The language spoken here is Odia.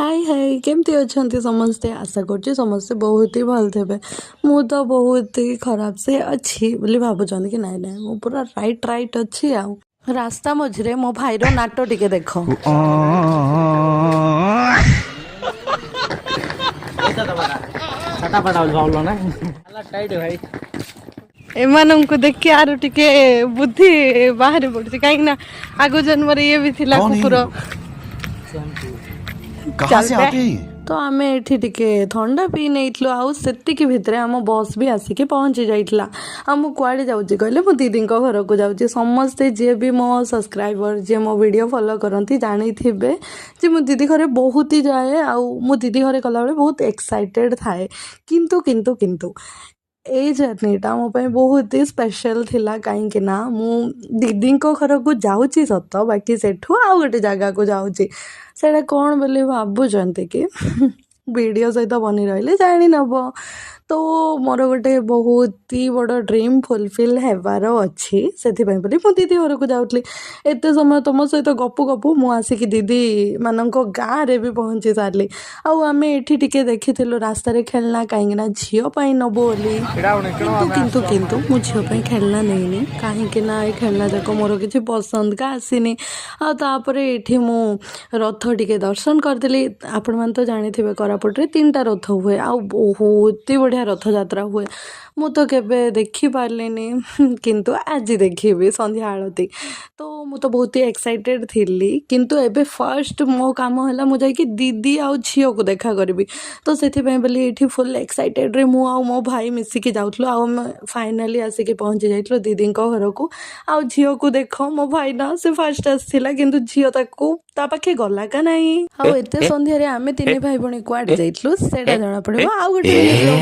ହାଇ ହାଇ, କେମିତି ଅଛନ୍ତି ସମସ୍ତେ? ଆଶା କରୁଛି ସମସ୍ତେ ବହୁତ ହି ଭଲ ଥିବେ। ମୁଁ ତ ବହୁତ ହି ଖରାପ ସେ ଅଛି ବୋଲି ଭାବୁଛନ୍ତି କି? ନାଇଁ ନାଇଁ, ମୁଁ ପୁରା ରାଇଟ୍ ରାଇଟ୍ ଅଛି। ଆଉ ରାସ୍ତା ମଝିରେ ମୋ ଭାଇର ନାଟ ଟିକେ ଦେଖ। ଏମାନଙ୍କୁ ଦେଖି ଆରୁ ଟିକେ ବୁଦ୍ଧି ବାହାରି ପଡୁଛି, କାହିଁକି ନା ଆଗ ଜନ୍ମରେ ଇଏ ବି ଥିଲା कौन है ये କୁକୁର। लोग? कहाँ से चल बे। आते हैं ये? ତ ଆମେ ଏଠି ଟିକେ ଥଣ୍ଡା ପିଇ ନେଇଥିଲୁ ଆଉ ସେତିକି ଭିତରେ ଆମ ବସ୍ ବି ଆସିକି ପହଞ୍ଚି ଯାଇଥିଲା। ଆଉ ମୁଁ କୁଆଡ଼େ ଯାଉଛି କହିଲେ, ମୁଁ ଦିଦିଙ୍କ ଘରକୁ ଯାଉଛି। ସମସ୍ତେ ଯିଏ ବି ମୋ ସବସ୍କ୍ରାଇବର, ଯିଏ ମୋ ଭିଡ଼ିଓ ଫଲୋ କରନ୍ତି, ଜାଣିଥିବେ ଯେ ମୁଁ ଦିଦି ଘରେ ବହୁତ ହି ଯାଏ ଆଉ ମୁଁ ଦିଦି ଘରେ ଗଲାବେଳେ ବହୁତ ଏକ୍ସାଇଟେଡ଼୍ ଥାଏ। କିନ୍ତୁ କିନ୍ତୁ କିନ୍ତୁ ଏଇ ଜର୍ଣ୍ଣିଟା ମୋ ପାଇଁ ବହୁତ ହି ସ୍ପେଶାଲ୍ ଥିଲା, କାହିଁକି ନା ମୁଁ ଦିଦିଙ୍କ ଘରକୁ ଯାଉଛି ସତ, ବାକି ସେଠୁ ଆଉ ଗୋଟେ ଜାଗାକୁ ଯାଉଛି। ସେଇଟା କ'ଣ ବୋଲି ଭାବୁଛନ୍ତି କି? ଭିଡ଼ିଓ ସହିତ ବନି ରହିଲେ ଜାଣିନେବ। ତ ମୋର ଗୋଟେ ବହୁତ ହି ବଡ଼ ଡ୍ରିମ୍ ଫୁଲଫିଲ୍ ହେବାର ଅଛି, ସେଥିପାଇଁ ବୋଲି ମୁଁ ଦିଦି ଘରକୁ ଯାଉଥିଲି। ଏତେ ସମୟ ତୁମ ସହିତ ଗପୁ ଗପୁ ମୁଁ ଆସିକି ଦିଦିମାନଙ୍କ ଗାଁରେ ବି ପହଞ୍ଚି ସାରିଲି। ଆଉ ଆମେ ଏଠି ଟିକେ ଦେଖିଥିଲୁ ରାସ୍ତାରେ ଖେଳନା, କାହିଁକି ନା ଝିଅ ପାଇଁ ନେବୁ ବୋଲି। କିନ୍ତୁ କିନ୍ତୁ କିନ୍ତୁ ମୁଁ ଝିଅ ପାଇଁ ଖେଳନା ନେଇନି, କାହିଁକି ନା ଏ ଖେଳନା ଯାକ ମୋର କିଛି ପସନ୍ଦ କା ଆସିନି। ଆଉ ତାପରେ ଏଇଠି ମୁଁ ରଥ ଟିକେ ଦର୍ଶନ କରିଦେଲି। ଆପଣମାନେ ତ ଜାଣିଥିବେ, କୋରାପୁଟରେ ତିନିଟା ରଥ ହୁଏ ଆଉ ବହୁତ ହି ବଢ଼ିଆ ରଥଯାତ୍ରା ହୁଏ। ମୁଁ ତ କେବେ ଦେଖିପାରିଲିନି, କିନ୍ତୁ ଆଜି ଦେଖିବି ସନ୍ଧ୍ୟା ଆଳତୀ। ତ ମୁଁ ତ ବହୁତ ହି ଏକ୍ସାଇଟେଡ଼୍ ଥିଲି, କିନ୍ତୁ ଏବେ ଫାର୍ଷ୍ଟ ମୋ କାମ ହେଲା ମୁଁ ଯାଇକି ଦିଦି ଆଉ ଝିଅକୁ ଦେଖା କରିବି। ତ ସେଥିପାଇଁ ବୋଲି ଏଇଠି ଫୁଲ୍ ଏକ୍ସାଇଟେଡ଼୍ରେ ମୁଁ ଆଉ ମୋ ଭାଇ ମିଶିକି ଯାଉଥିଲୁ। ଆଉ ଆମେ ଫାଇନାଲି ଆସିକି ପହଞ୍ଚି ଯାଇଥିଲୁ ଦିଦିଙ୍କ ଘରକୁ। ଆଉ ଝିଅକୁ ଦେଖ, ମୋ ଭାଇ ନା ସେ ଫାର୍ଷ୍ଟ ଆସିଥିଲା, କିନ୍ତୁ ଝିଅ ତାକୁ ତା ପାଖେ ଗଲା କା ନାହିଁ। ଆଉ ଏତେ ସନ୍ଧ୍ୟାରେ ଆମେ ତିନି ଭାଇ ଭଉଣୀ କୁଆଡ଼େ ଯାଇଥିଲୁ, ସେଇଟା ଜଣାପଡ଼ିବ ଆଉ ଗୋଟେ mini vlog।